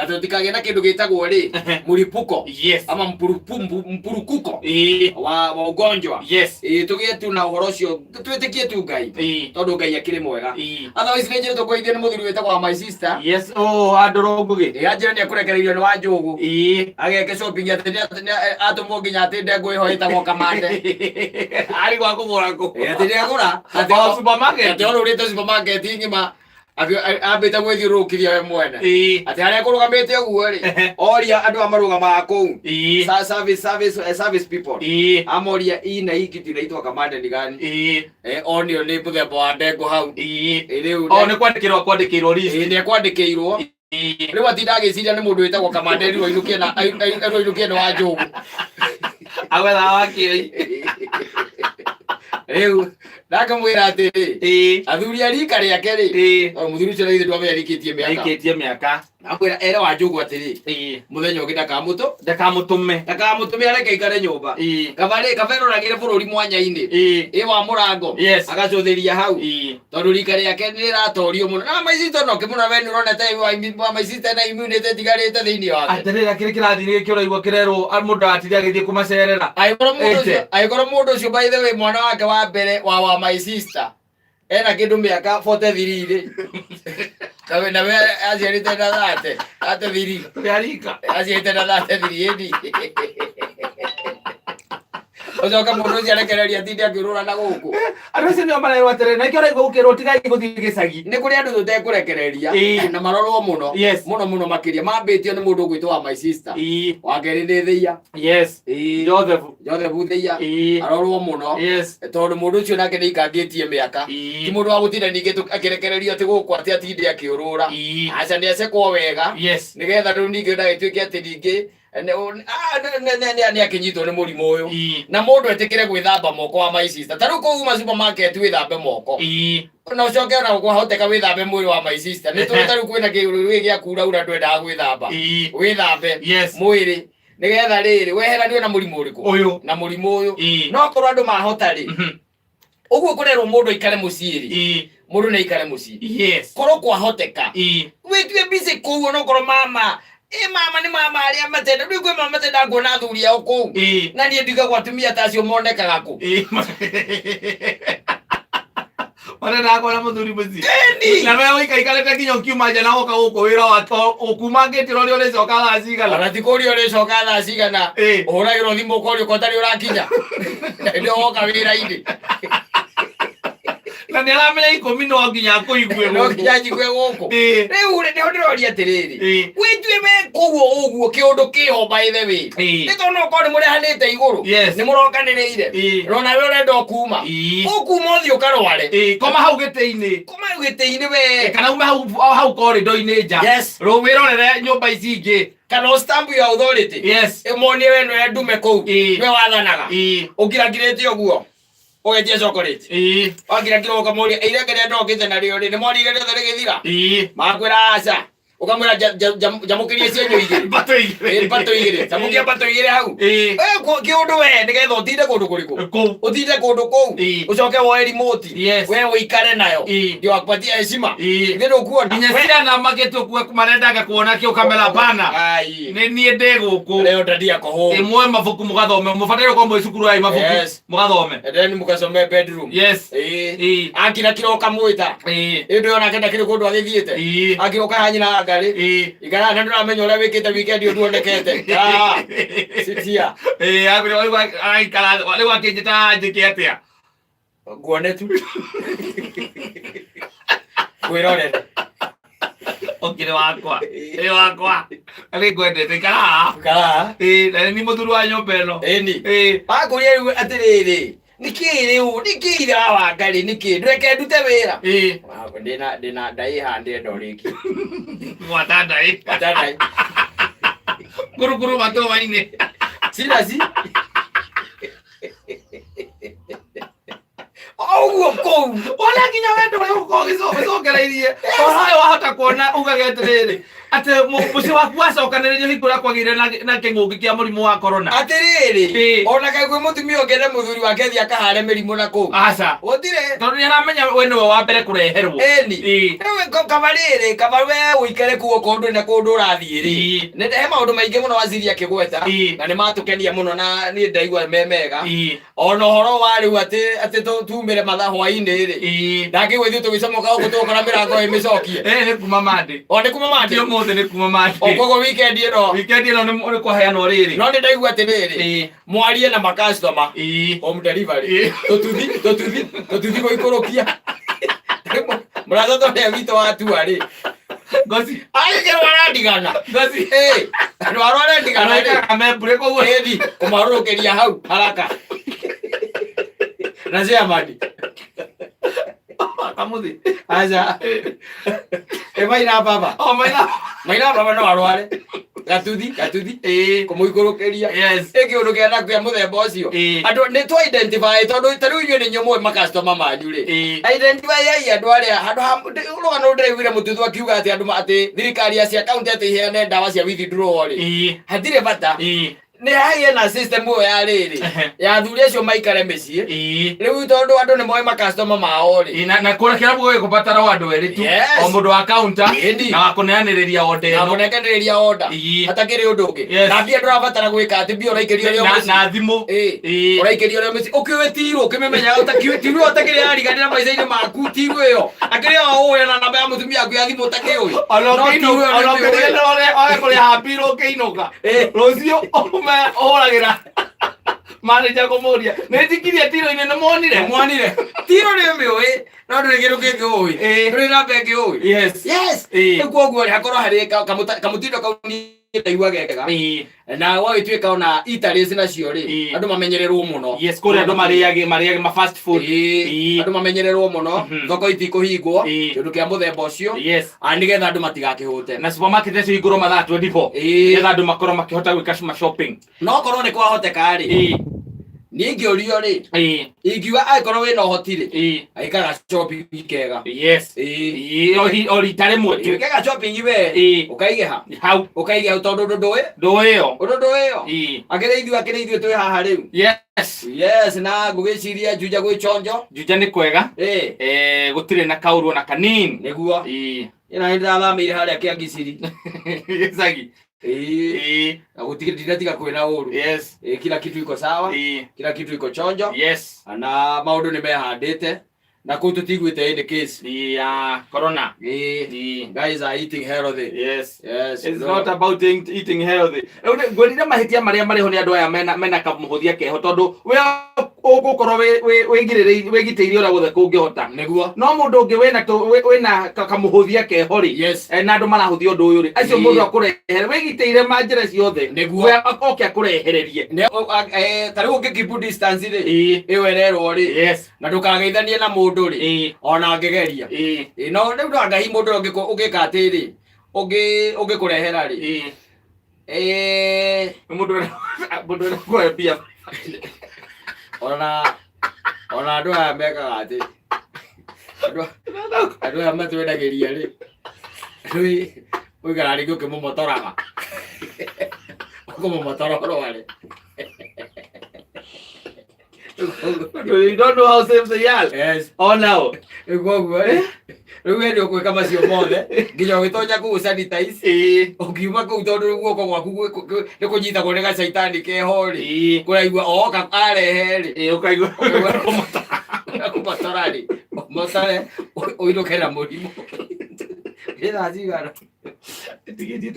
Atĩ tũtikagĩe na kĩndũ gĩtagwo rĩ mũripuko ama mpurukuko wa ugonjwa. Ĩĩ, tũgĩe tu na ũhoro ũcio, twĩtĩkie tu Ngai, tondũ Ngai akĩrĩ mwega. Otherwise nĩ njĩrĩtwo kũgeithio nĩ mũthuri wĩtagwo wa my sister. Yes, oh, andå Ngugi. Ĩĩ, anjĩra nĩ ekũrekereirio nĩ wa Njũgũ ageke shopping, atĩ atũmwo nginya atĩ ndengũ ĩho ĩtagwo Kamande. Arĩ gwa kũgũra kũ? Ĩĩ, atĩ nĩ agũra atĩ O supermarket. Atĩ orũrĩte supermarket ng'ima ambĩte gwĩthiũrũrũkithia we mwene, atĩ harĩa kũrũgamĩte ũguo rĩ, oria andũ a marũgamaga kũu, service people, amoria, "Hii na hii kitu inaitwa Kamande ni gani?" Onio nĩ mũthemba wa ndengũ hau. Rĩu O nĩ kwandĩkĩrwo kwandĩkĩirwo list. Ĩĩ, nĩ ekwandĩkĩirwo. Rĩu atinda agĩciria nĩ mũndũ wĩtagwo Kamande erirwo ainũkie na erirwo ainũkie nĩ wa Njũgũ. Agwethaga wakĩoi. Rĩu ndakamwĩra atĩrĩ, athuri a rika rĩake rĩ, tondũ mũthuri ũcio na ithuĩ ndwamenya arikĩtie mĩaka. Aikĩtie mĩaka. Akwĩra ere wa Njũgũ atĩrĩ, mũthenya ũngĩ ndakamũtũ Ndakamũtũme. Ndakamũtũme, areke aikare nyũmba. Kaba rĩ, kaba eroragĩre bũrũri mwanya-inĩ ĩ wa mũrango, agacũthĩria hau, tondũ rika rĩake nĩ rĩratorio mũno na my sister, no kĩmũna we nĩ ũronete wa my sister na immunity ĩtigarĩte thĩinĩ wake. Atĩrĩrĩ, akĩrĩ kĩrathi nĩ gĩkĩ ũraigua kĩrerwo mũndũ agatinde agĩthiĩ kũmacerera. Angĩkorwo mũndũ ũcio Ĩte. Angĩkorwo mũndũ ũcio, by the way, mwana wake wa mbere wa my sister ena kĩndũ mĩaka 43 rĩ, nawe aciarĩte na 33. Tũrĩ arika. Aciarĩte na 33, ĩni ũcoke mũndũ ũcio arekereria atinde akĩũrũra na gũkũ. Andũ acio nĩo marerwo atĩrĩrĩ, na ikĩo ũraigua gũkĩrwo tigai gũthiĩ gĩcagi. Nĩ kũrĩ andũ tũtekũrekereria na marorwo mũno, mũno mũno makĩria mambĩtio nĩ mũndũ ũgwĩtwo wa my sister. Wa kerĩ nĩ Thĩia. Joseph. Joseph Thĩia arorwo mũno, tondũ mũndũ ũcio nake nĩ aikangĩtie mĩaka. Ti mũndũ wa gũtinda ningĩ akĩrekererio atĩ gũkũ atĩ atinde akĩũrũra. Aca, nĩ acekwo wega, nĩgetha rĩu ningĩ ndagĩtuĩke atĩ ningĩ nĩ akĩnyitwo nĩ mũrimũ ũyũ. Na mũndũ etĩkĩre gwĩthamba moko, wa my sister. Ta rĩu kũu uma supermarket, wĩthambe moko, na ũcoke ona kwahoteka wĩthambe mwĩrĩ, wa my sister. Nĩ tũĩ ta rĩu kwĩna kĩrũrĩ gĩa kuraura, ndwendaga gwĩthamba. Wĩthambe mwĩrĩ nĩgetha rĩrĩ weheranio na mũrimũ ũrĩkũ? Ũyũ. Na mũrimũ ũyũ. No korwo andũ mahota rĩ, ũguo kũrerwo mũndũ aikare mũciĩ rĩ, mũndũ nĩ aikare mũciĩ. Korwo kwahoteka, wĩtue busy kũu, onokorwo mama ĩ mama nĩ mama arĩa matenda rĩu, kwĩ mama matenda kuona athuri ao kũu. Na niĩ ndigagwo atumia ta acio monekaga kũ? Marenda kuona mũthuri mũciĩ. Ĩni. Na we ũikaikarĩte nginya ũkiuma nja na woka gũkũ wĩra wake ũkumangĩtie ũrĩa ũrĩcoka thaa cigana. Ona ti kũria ũrĩcoka thaa cigana. Ũhũragĩrwo thimũ ũkorio ko ũtarĩ ũrakinya na hĩndĩ ĩyo woka wĩra-inĩ. Na nĩ aramenya 10 no nginya akũigue no gũkũ. Nginya njigue gũkũ. Rĩu rĩ, nĩho ndĩroria atĩrĩrĩ, wĩtue we kũu ũguo kĩũndũ kĩho, by the way, nĩ tondũ no ũkorwo nĩ mũrehanĩte igũrũ, nĩ mũrokanĩrĩire, na we ũrenda ũkuma, ũkuma ũthiĩ ũkarware. Koma hau gĩtĩ-inĩ. Koma gĩtĩ-inĩ we. Kana ume hau o hau corridor-inĩ nja. Wĩrorere nyũmba ici ingĩ. Kana ũ stamp your authority. Ĩmonie we nĩwe ndume kũu, nĩwe wathanaga. Ũngirangirĩte ũguo ũgetie chocolate, wangirangira, ũkamũria, "Irenge rĩrĩa ndokĩte narĩo rĩ, nĩ mwarire rĩothe rĩgĩthira?" Makwĩra aca. Ũkamwĩra, "Njamũkĩrie cienyũ igĩrĩ." Mbatũ igĩrĩ. Ĩ, mbatũ igĩrĩ, njamũkia mbatũ igĩrĩ hau. Kĩũndũ we nĩgetha ũtinde kũndũ kũrĩkũ? Kũu. Ũtinde kũndũ kũu. Ũcoke woe remote, we ũikare nayo, ndio akupatia heshima. Ithe ndũkuona Nginya ciana magĩtua marendaga kuona kĩo kamera bana. Ai. Nĩ niĩ ndĩ gũkũ. Leo daddy ako home. Ĩmwe mabuku mũgathome, mũbataire gũkorwo mwĩ cukuru ya mabuku. Mũgathome. And then mũkasome bedroom. Akira kira ũkamwĩta. Ĩndĩ onake ndakĩrĩ kũndũ agĩthiĩte. Akira ũkaha nyina ngarĩ. Ikara na ndũramenya ũrĩa wĩkĩte weekend ũyũ, nduonekete. Ah, sit here. Rĩu araikara rĩu akĩnjĩta njĩke atĩa? Nguone tu kwĩrorere. Ũkĩrĩ wakwa, ĩ wakwa, nĩ ngwendete, ikara haha. Ikara. Ĩ, na nĩ mũthuri wa nyũmba ĩno. Ĩni. Wakũria rĩu atĩrĩrĩ, nĩkĩ rĩu, nĩkĩ ithe wa Wangarĩ, nĩkĩ ndũreke ndute wĩra? Ndĩna ndaĩ haha ndĩrenda ũrĩkie. Gwata ndaĩ. Gwata ndaĩ. Ngurunguru matũma-inĩ. Sinaci ũguo kũu. Ona nginya wendo ũrĩa ũkoragwo ũgĩcokereirie onawe wahota kuona ugage atĩrĩrĩ, Atĩ mũciĩ waku wacokanĩrĩrio hingo ĩrĩa kwagĩire na kĩng'ũki kĩa mũrimũ wa corona. Atĩrĩrĩ, Ĩĩ. ona kaĩ kwĩ mũtumia ũngĩenda mũthuri wake athiĩ akahare mĩrimũ na kũu? Aca. Gũtirĩ. Tondũ nĩ aramenya we nĩwe wa mbere kũreherwo. Ĩni. Ĩĩ. Rĩu kaba rĩrĩ, kaba we ũikare kuo okorwo ndũrĩ na kũndũ ũrathiĩ rĩ. Ĩĩ. Nĩ he maũndũ maingĩ mũno waziri akĩgweta Ĩĩ. na nĩ matũkenia mũno na niĩ ndaigua me mega. Ĩĩ. Ona ũhoro wa rĩu atĩ atĩ tumĩre mathaa hwaĩ-inĩ rĩ. Ĩĩ. Ndakĩigua ithuĩ tũgĩcomoka gũkũ tũgũkora mĩrango ĩ mĩcokie. Ĩĩ, nĩ kuma Monday. O nĩ kuma Ti Monday. ũmũthĩ, nĩ kuma O Monday. koguo weekend ĩno. Weekend ĩno nĩ kũheanwo rĩrĩ. No nĩ ndaigua atĩrĩrĩ, Ĩĩ. mwarie na makastoma. Ĩĩ. Home delivery. Ĩĩ. Tũtuthi, tũtuthi, tũtuthi gũikũrũkia. Mũrata tũrĩa witũ wa tua rĩ. Ngozi. Agĩkĩrwo arandigana. Ngozi. Ĩĩ. Andũ arĩa arandigana rĩ. Araikaraga membure koguo. Ĩni, kũmarũrũkĩria hau haraka. Na chairman. Kamuthi. Aca. Ĩ maina baba. O maina. Maina baba no arware. Gatuthi, gatuthi. Ĩĩ. Kũmũikũrũkĩria. Yes. Ĩ kĩũndũ kĩa na kĩa mũthemba ũcio. Ĩĩ. Andũ nĩ twa identify tondũ ta rĩu inyuĩ nĩ inyuĩ mũĩ makastoma manyu rĩ. Ĩĩ. Identify ai andũ arĩa handũ ha rũgano rũu ndĩraiguire mũtuthu akiuga atĩ andũ atĩ thirikari ya cia kaunti atĩ iheane ndawa cia withdraw rĩ. Ĩĩ. Hatirĩ bata. Ĩĩ. Nĩ hagĩe na system ĩyo ya rĩrĩ Ehe. ya athuri acio maikare mĩciĩ. Ĩĩ. Rĩu tondũ andũ nĩ moĩ makastoma mao rĩ. Ĩĩ, na kũrĩa kĩrabu gũgĩkũbatara o andũ erĩ tu. Yes. O mũndũ wa counter Ĩni. na wa kũneanĩrĩria order Na ĩno. kũnenganĩrĩria order. Ĩĩ. Hatakĩrĩ ũndũ ũngĩ. Yes. Na mbia ndũrabatara gwĩka atĩ mbia ũraikĩria ũrĩa Na mũciĩ. na thimũ. Ĩĩ. Ĩĩ. Ũraikĩria ũrĩa mũciĩ. Ũkĩũĩ tirũ ũkĩmĩmenyaga ũtakĩũĩ tirũ ũtakĩrĩ yariganĩra maica-inĩ maku tirũ ĩyo. Akĩrĩ o ũĩ na namba ya mũtumia waku ya thimũ ũtakĩũĩ. Ona No tirũ ĩyo ona nĩ ũmĩũĩ. ũkĩrĩa wage kũrĩha mbirũ ũkĩinũka. Ĩĩ. Rũciũ ũme ũhũragĩra manager kũmũria nĩ njikirie tirũ-inĩ nĩ mwonire. Mwanire. Tirũ nĩ ũmĩũĩ no ndũrĩ kĩndũ kĩngĩ ũĩ. Ĩĩ. Ndũrĩ namba ĩngĩ ũĩ. Yes. Yes. Ĩĩ. Rĩu koguo rĩ hakorwo harĩ kamũtindo kau niĩ ndaigua gekega. Ĩĩ. Na gwagĩtuĩka ona itaries nacio rĩ Ĩĩ. andũ mamenyererwo mũno. Yes, kũrĩa andũ marĩage ma fast food. Ĩĩ. Ĩĩ. Andũ mamenyererwo mũno thoko itikũhingwo Ĩĩ. kĩndũ kĩa mũthemba ũcio. Yes. Ah, nĩgetha andũ matigakĩhũte. Na supermarket icio hingũrwo mathaa 24. Ĩĩ. Nĩgetha andũ makorwo makĩhota gwĩka ma shopping. No korwo nĩ kwahoteka rĩ Ĩĩ. niĩ ingĩũrio rĩ Ĩĩ. ingiuga angĩkorwo wĩna ũhoti rĩ Ĩĩ. aikaga shopping kega. Yes. Ĩĩ. Ĩĩ, o rita rĩmwe tu. Wĩkaga shopping we Ĩĩ. ũkaige ha Hau. ũkaige hau tondũ ũndũ ndũĩ Ndũĩ ĩyo. ũndũ ndũĩ ĩyo. Ĩĩ. Akĩrĩ ithuĩ akĩrĩ ithuĩ twĩ haha rĩu. Yes. Yes, na ngũgĩciria Juja gwĩ chonjo. Juja nĩ kwega. Ĩĩ. Gũtirĩ na kaũru ona kanini. Nĩguo. Ĩĩ. Ĩna nĩ ndĩrathamĩire harĩa Kĩangiciri. Gĩcagi. Ĩĩ. Ĩĩ. Na gũtirĩ ndinatiga kwĩna ũru. Yes. Ĩĩ, kila kitu iko sawa. Ĩĩ. Kila kitu iko chonjo. Yes. Na maũndũ nĩ mehandĩte. Na kũu tũtiguĩte any case. Ĩĩ, ya corona. Ĩĩ. Ĩĩ. Guys are eating healthy. Yes. Yes. It's no. not about eating healthy. Rĩu ngwĩrire mahĩtia marĩa marĩ ho nĩ andũ aya mena kamũhũthia keho tondũ we ũgũkorwo wĩgitĩire ũrĩa wothe kũngĩhota. Nĩguo. No mũndũ ũngĩ wĩna kamũhũthia keho rĩ, Yes. na andũ marahũthia ũndũ ũyũ rĩ, acio Ĩĩ. mũndũ akũrehere wĩgitĩire ma njĩra ciothe. Nĩguo. We oke akũrehererie. Nĩ ta rĩu ũngĩ keep distance rĩ. Ĩĩ. Ĩyo ĩrerwo rĩ. Yes. Na ndũkageithanie na mũndũ rĩ. Ĩĩ. Ona angĩgeria. Ĩĩ. Ĩĩ, no rĩu no anga hihi mũndũ ũrĩa ũngĩka atĩrĩ, ũngĩkũrehera rĩ. Ĩĩ. Ĩĩ. Nĩ mũndũ ũrĩa kuoya mbia. Ona andũ aya mekaga atĩ andũ aya matwendagĩria rĩ, rĩu ũikara rĩngĩ ũkĩmũmotoraga. Ũkũmũmotora ũrware. You don't know how safe they are. Yes. Oh no. Rĩu koguo rĩ, rĩu we nĩ ũgwĩka macio mothe nginya ũgĩtonya kũu sanitize. Ĩĩ. Ũkiuma kũu tondũ rĩu guoko gwaku nĩ kũnyitagwo nĩ gacaitani keho rĩ. Ĩĩ. Kũraigua oka arehe rĩ. Ĩĩ, ũkaigua. Kũmotora rĩ, ũmotore ũinũke na mũrimũ. Nĩ thaa cigana? Tigĩtie.